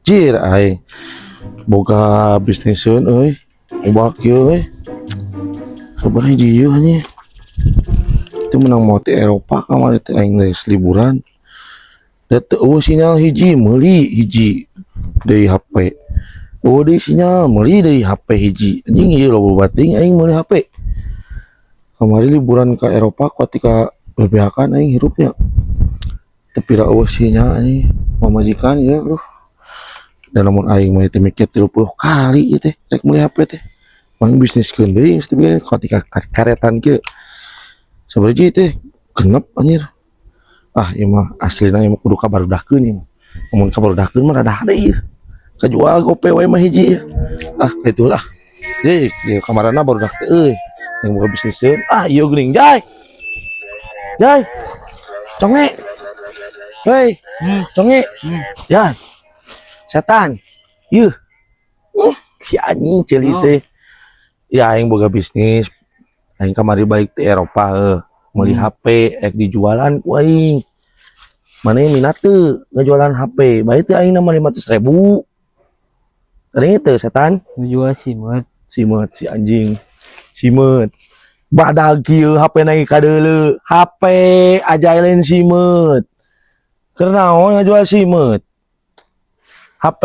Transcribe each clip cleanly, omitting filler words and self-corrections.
Jir aing. Boga bisniseun euy. Ubak ieu euy. Sabaraha hiji ieu anjing. Itu menang mau ti Eropa kamari teh aing geus liburan. Da teu euweuh sinyal hiji meuli hiji deui HP. Euweuh deui sinyal meuli deui HP hiji. Anjing, ieu loba bating aing meuli HP. Kamari liburan ke Eropa ketika bebeakan aing hirupnya. Tapi ra euweuh sinyal anjing, pamajikan ya aduh. Dan lamun aing mah teh mikir 30 kali ieu teh rek meuli HP teh. Paling bisniskeun deui geus teh ketika karetan kieu. Sabaraha hiji teh genep anjir. Ah, ieu mah aslina ieu mah kudu kabarudakkeun ieu mah. Lamun kabarudakkeun mah rada hade ieu. Kajual gope we mah hiji ieu. Ah, kitu lah. Deui, ieu kamarana barudak teh euy. Yang boga bisniseun. Ah, ieu geuning, Jai. Jai. Conge. Hei, conge. Ya. Setan. Yuh. Si anjing ceuli teh. Ya aing boga bisnis. Aing kamari balik ti Eropa heuh. Meuli HP ek dijualan ku aing. Mana minat teu ngajualan HP? Bae teu aing nama 500 ribu. Tadi teu, setan? Jual simeut. Simeut si anjing. Simeut. Badag kieu HP na kadeuleu. HP aja lain simeut. Keur naon ngajual simeut? HP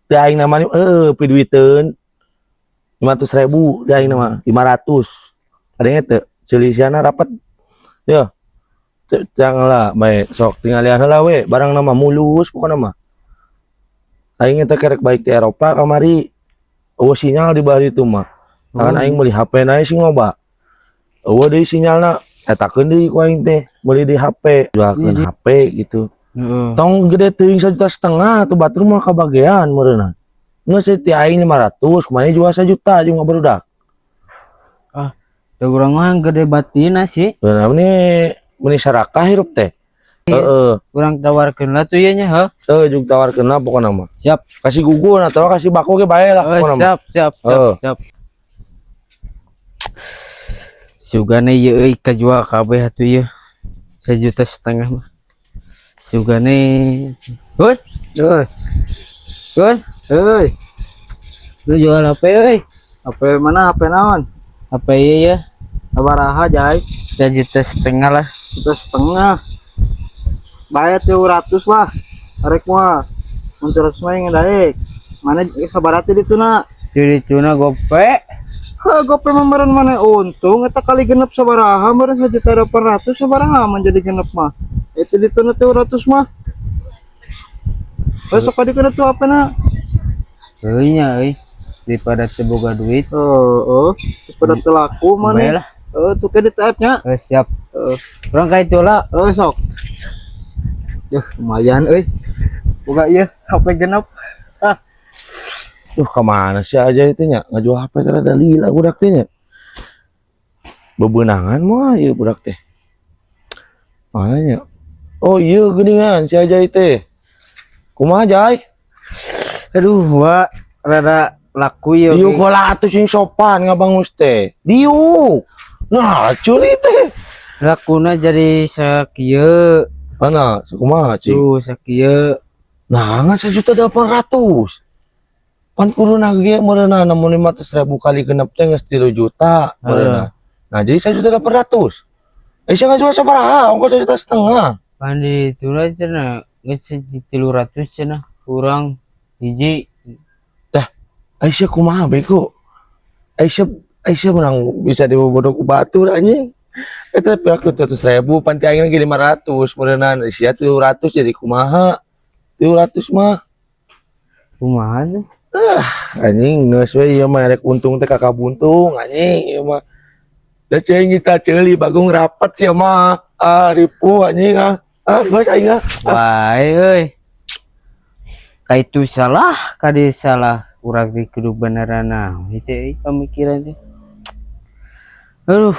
teu aing nama heueuh piduiteun 500 ribu teu aing nama 500. Ada teu? Ceuli siana rapat. Ya. Janganlah bae sok tinggalian heula we barang nama mulus pokona mah. Aing teh kerek balik ti Eropa kamari, euweuh sinyal di bali itu mah. Kan aing meuli HP na sing loba. Euweuh deui sinyalna, etakeun deui ku aing teh meuli di HP, jualkeun HP gitu. Tong gede teuing, 1,5 juta tuh batur mah kabagean meureunna. Geus ti aing 500, kumaha jual 1 juta jeung barudak. Da urang mah gede batina sih. Bener ini meni sarakah hirup teh. Heeh. Urang tawarkeun lah tuh ieu nya, heuh. Heuh, jeung tawarkeun lah pokona mah. Siap. Kasih gugun atau kasih bako ge bae lah Oh, pokona mah. siap, siap, siap, siap. Sugane ieu euy kajual kabeh atuh ieu. 1,5 juta mah. Sugane. Gun, Euy, Gun, euy, lu jual HP euy? HP mana, HP naon? HP ieu ya, Sabaraha, Jai? 1,5 juta lah. 1,5 juta. Bayar 300 lah. Arek mah. Mun 300 mah yang daek. Mana sabaraha teh dituna? Jadi tuna gope. Ha, gope mah meureun mana untung eta kali genep sabaraha meureun 1.800.000 sabaraha menjadi genep mah. Itu dituna 300 mah. Oh, sok kadi tuh apa na? Euy nya euy. Daripada teu boga duit. Oh, daripada teu laku Bae mana? lah. Oh, tuh ke di nya. Eh, siap. Oh, Urang ka itu lah. oh sok. Ya, lumayan euy. Boga ieu HP genep. Ah, Duh, kemana sih aja itu nya ngajual HP teh rada lila budak teh nya. Bebenangan mah ieu budak teh. Mana nya? Oh iya, geuningan si Ajay teh. Kumaha, Jay? Aduh, wa rada laku ya. Diuk heula atuh, sing sopan ngabangus teh. Diuk. Nah, culi teh. Lakuna jadi sakieu. Mana? Kumaha, cing? Tuh sakieu. Nah, ngan 1,8 juta. Pan kudu ge meureunna namun 500 ribu kali genep teh geus 3 juta meureunna. Nah, jadi 1,8 juta. Eh, sia ngajual sabaraha? Ongkos 1,5 juta. Pan di itulah cenah geus 300 cenah kurang hiji. Aisyah kumaha bego? Aisyah Aisyah menang bisa dibodoh ku batur anjing. Eta tapi aku 100 ribu, pan ti aing lagi 500 meureunna Aisyah 300 jadi kumaha? 300 mah. Kumaha tuh? Anjing, geus we ieu mah, rek untung teh kakak buntung anjing ieu mah. Da ceuing kita ceuli bagong rapat sia mah. Ah, ripuh anjing ah. Ah, geus aing ah. Wae euy. Ka itu salah, ka dieu salah. Urang teh kudu beneran naon itu euy pamikiran teh. Aduh.